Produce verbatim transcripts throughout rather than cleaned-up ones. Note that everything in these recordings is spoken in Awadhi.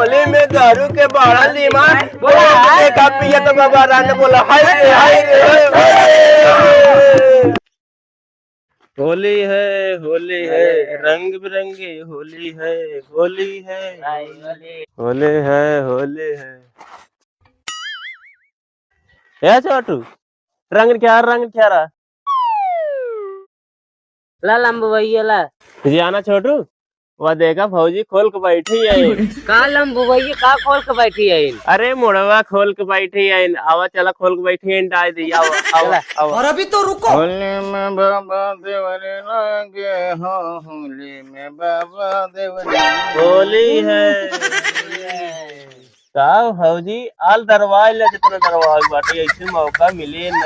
होली में दारू के बढ़ल डिमांड, बोला, बोला, हाय। देखा पिया तो बाबा राम ने बोला, हाय रे, हाय रे, हाय रे। होली है, होली है, रंग बिरंगी होली है, होली है, होली है, होली है। ए छोटू, रंग क्या, रंग क्या रहा? ला लंबू भैया ला। जियाना छोटू, वह देखा भौजी खोल के बैठी है। का लंबू भैया का खोल के बैठी है? अरे मुड़वा खोल के बैठी है। आवा चला खोल के बैठी है, डाल दी। आवा, आवा, चला। आवा। और अभी तो रुको। होली में बाबा देवरे लागे हो, होली में बाबा देवरे। होली है। का भौजी, आल दरवाज ले, जितना दरवाज बाटे, ऐसे मौका मिले ना।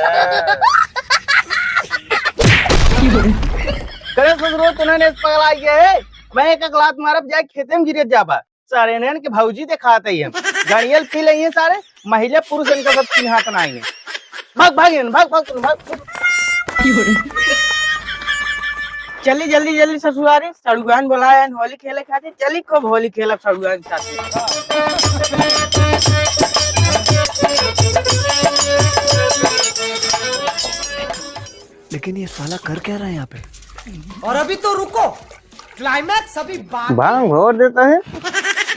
करे ससुरो, तू ना पगला गया है। मैं एक, एक लात मारब, जाए खेते में गिरे जाबा। सारे नैन के भौजी देखात है हम। गाड़ियल पी लेइए सारे, महिला पुरुष इनका सब चिन्हात ना आएंगे। भाग, भाग, इन्हन, भाग, भाग, भाग। चली जल्दी जल्दी ससुरारी, सड़ुआन बोलाए हैं होली खेले खातिर। चली खूब होली खेलब सड़ुआन के साथे। लेकिन ये साला कर क्या रहा है यहाँ पे? और अभी तो रुको, climax अभी बाकी। भांग घोर देता है,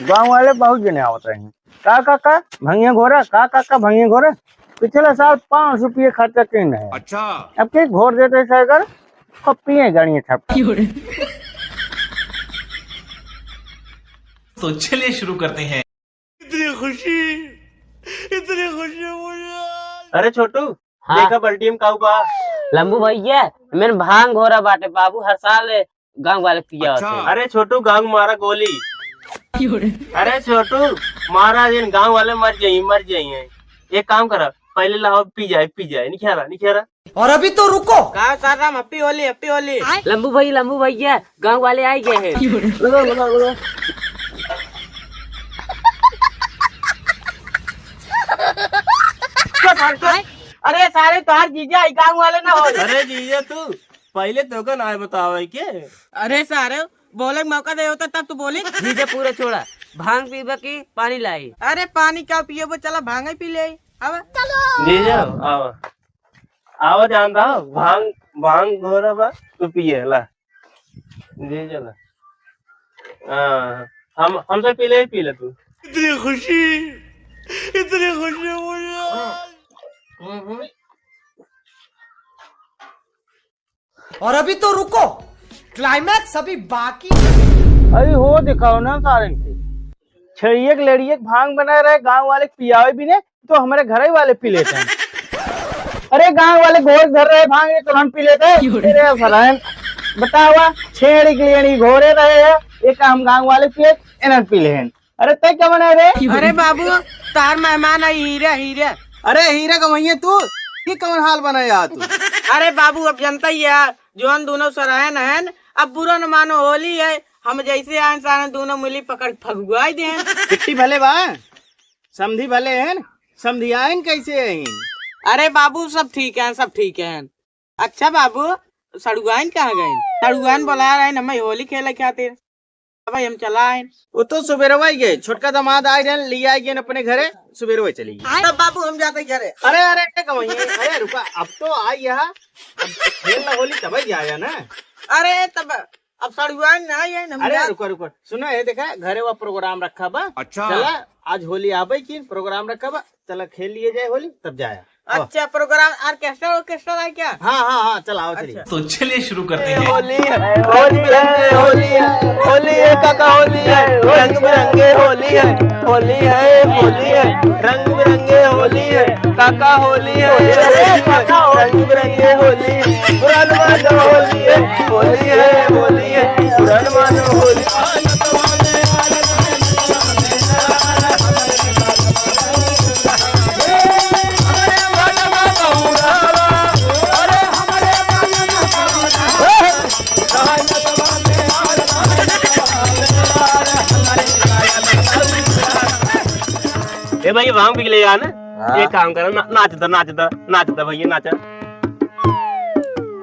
गांव वाले बहुत जने आवत रहे हैं। का काका भंगिया घोरा, का काका भंगिया घोरा। पिछला साल पाँच सौ रुपये खर्चा कहीं नहीं। अच्छा। अब के घोर देते हैं साइकिल, अब पिए गाड़ियाँ छाप। तो चलिए शुरू करते हैं। इतनी खुशी, इतनी खुशी मुझे आज। अरे छोटू, हाँ। देखा बल्टी में काऊ बा। लंबू भैया, मैंने भांग घोरा बाटे बाबू, हर साल गांव वाले पिया अच्छा। होते हैं। अरे छोटू, गांव मारा गोली। अरे छोटू, मारा जिन गांव वाले मर जाइए, मर जाइए। एक काम करा, पहले लाओ पी जाए, पी जाए, नहीं खेला, नहीं खेला। और अभी तो रुको। का सारा हैप्पी होली, हैप्पी होली। लंबू भाई, लंबू भैया, गांव वाले आ गए हैं। अरे सारे तोहार जीजा आई, गांव वाले ना हो। अरे जीजा तू पहले तो का नाय बतावे के। अरे सारे बोले के मौका दे होता तब तू बोली। जीजा पूरा छोड़ा, भांग पीबा की पानी लाई। अरे पानी का पिएबो, चला भांग ही पी ले। अब जीजा आवा। आवा जानता हो, भांग, भांग घोरा बा, तू पिए ला। जी चला। हाँ, हम, हमसे पी ले, पी ले तू। इतनी खुशी, इतनी खुशी मुझे आज। हम्म, हम्म। और अभी तो रुको, climax अभी बाकी। अरे हो दिखाओ ना सारन के। छेड़िए के लड़िए के भांग बनाए रहे, गांव वाले के पियावे भी नहीं, तो हमारे घर ही वाले पी लेते हैं। अरे गांव वाले घोर धर रहे भांग, ये तो हम पी लेते हैं। क्यों रे? अरे सरायन, बतावा, छेड़ी के लिए घोरे रहे हैं, ये का हम गांव वाले पिए, इन्हें पी ले हैं। अरे तय क्या बनाए रे? क्यों रे? अरे बाबू, तार मेहमान है हीरा, हीरा। अरे हीरा का वही है तू, ये कौन हाल बनाया तू? अरे बाबू, अब जनता ही है, जौन दोनों सरायन हैं, अब बुरा न मानो, होली है, हम जैसे आए सारे दोनों मिली पकड़ फगुआई दे। पिट्टी भले बा, समधी भले हैं, समधियाइन कैसे हैं? अरे बाबू, सब ठीक है, सब ठीक है। अच्छा बाबू, सड़ुआइन कहाँ गए? सड़ुआइन बोला रहे न, मैं होली खेले खातिर। अब हम चला आए। वो तो सुबेरवा ही गए, छोटका दामाद आए रहन, ले आए गए अपने घरे, सुबेरवा चली गए। तब बाबू हम जाते घरे। अरे, अरे, ये कहो ये, अरे रुका, अब तो आई यहाँ, अब खेल ना होली तब ही आया ना। अरे तब अब सड़ुआइन ना आई है ना अरे मिला। रुका, रुका, सुना है, देखा घरे वा प्रोग्राम रखा बा। अच्छा। चला, आज होली आबे की प्रोग्राम रखा बा, चला खेल लिए जाए होली, तब जाया। अच्छा, program orchestra, orchestra है क्या? हाँ, हाँ, हाँ, चला, आओ, चलिए। अच्छा। तो चलिए शुरू करते हैं। होली है, होली है, होली है, होली है, काका, होली है, रंग बिरंगे होली है, होली है, होली है, रंग बिरंगे होली है, काका, होली है, होली है, रंग बिरंगे होली है, पुरान वाला होली है, होली है, होली है, पुरान वाला होली। ए भाई, भांग बिगले यार ना। हाँ। एक काम करो ना, नाच द, नाच द, नाच द भैया, नाचा।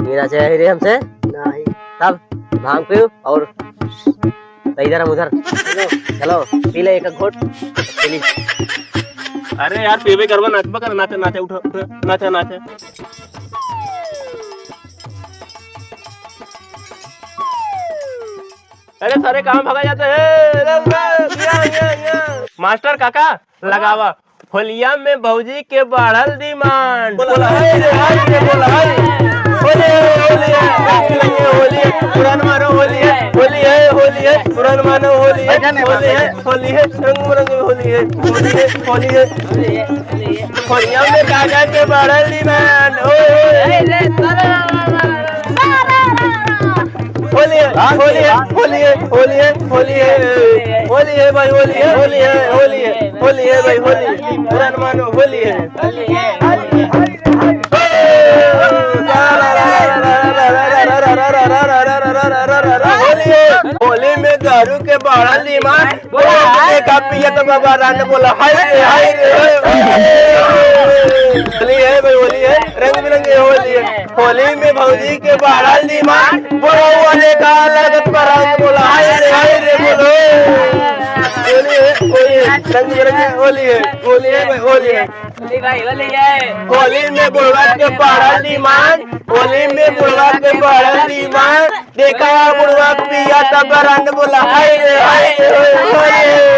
ये नाचे है रे हमसे? नहीं। तब भांग पियो और तो इधर हम उधर। चलो, पी ले एक घोट, चली। अरे यार, पीबे करबा, नाचबा कर, नाचे, नाचे, उठो, उठो, नाचे, नाचे। अरे सारे कहाँ भगा जाते हैं? मास्टर काका, लगावा। होलिया में भौजी के बढ़ल demand। बोला हाय रे, हाय रे, बोला हाय। होली है, होली है, रंग बिरंगे होली है। पुरान मानो होली है, होली है, होली है, पुरान मानो होली है, होली है, होली है, रंग बिरंगे होली है, होली है, होली है। होलिया में काका के बढ़ल demand। ओए, ओए। होली है, होली है, होली है, होली है, होली है। होली है भाई, होली है, होली है, होली है, होली है भाई, होली है। पुरान मानो होली है। होली है। होली में दारू के बढ़ल demand। बोला, देखा पियत बाबा रान बोला, हाय रे, हाय रे। होली है भाई, होली है, रंग बिरंगे होली है। होली में भौजी के बढ़ल demand, बुढ़ऊ वाले का लगत पर रंग बोला, हाय रे, हाय रे बोलो। होली है, होली है, रंग बिरंगे होली है, होली है भाई, होली है। होली भाई, होली है। होली में बुढ़वा के बढ़ल demand, होली में बुढ़वा के बढ़ल demand। देखा बुढ़वा पिया तब रंग बोला, हाय रे, हाय रे, हाय रे।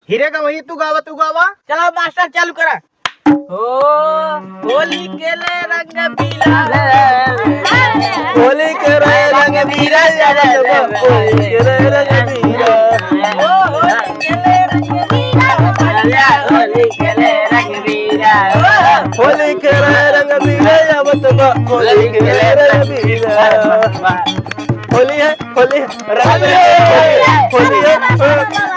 हीरे का वही तू गावा, तू गावा। चलो मास्टर, चालू करा। ओ, होली के ले रंग पीला। होली के ले रंग पीला, यार, होली के ले रंग पीला। ओ, होली के ले रंग पीला, होली के ले रंग पीला। होली के ले रंग पीला, आवत बा, होली के ले रंग पीला। होली है, होली है, रंग बिरंगे होली है, होली है।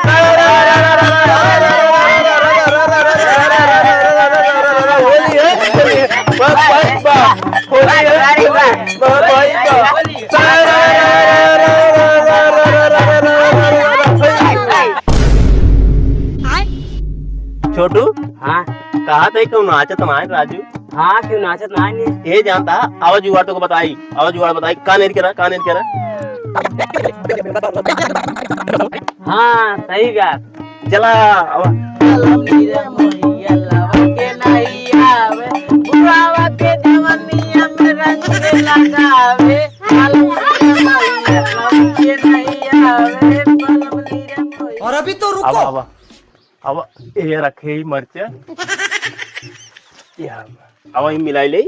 होली है, होली है। वाह, वाह, वाह। होली है, होली है। वाह, वाह, वाह। छोटू, हाँ। कहा थे क्यों नाचत नाय राजू? हाँ, क्यों नाचत नाय ने? ए जानता, आवा जुगाड़ तोको बताई, आवा जुगाड़ बताई, का नहीं करा, का नहीं करा। हाँ, सही बात। चला, आवा। और अभी तो रुको। आवा, आवा। अब ये रखे ही मरचा। या, अब ये मिलाई ले।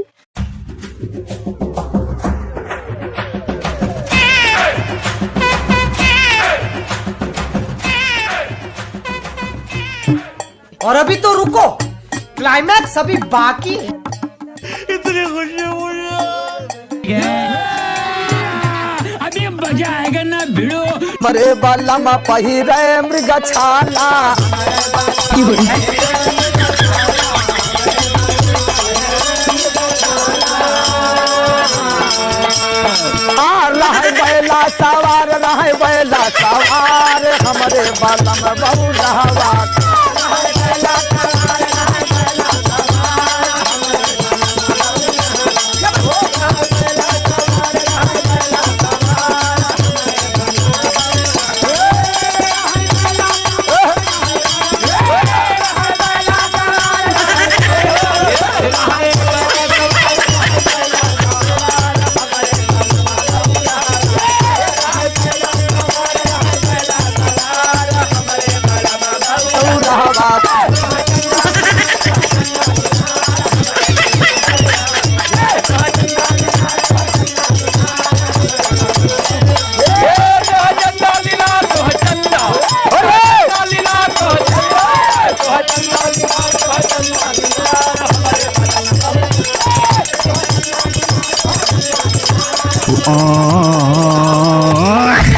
और अभी तो रुको, climax अभी बाकी है। इतनी खुशी हुई है। अभी मजा आएगा ना भिड़ो। मरे बलम पहिरे मृग छाला। आ रहै बैला सवार, रहै बैला सवार, हमरे बलम बउलहवा।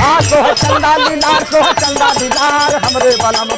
आ, सोह चंदा लीलार, सोह चंदा लीलार, हमरे बलम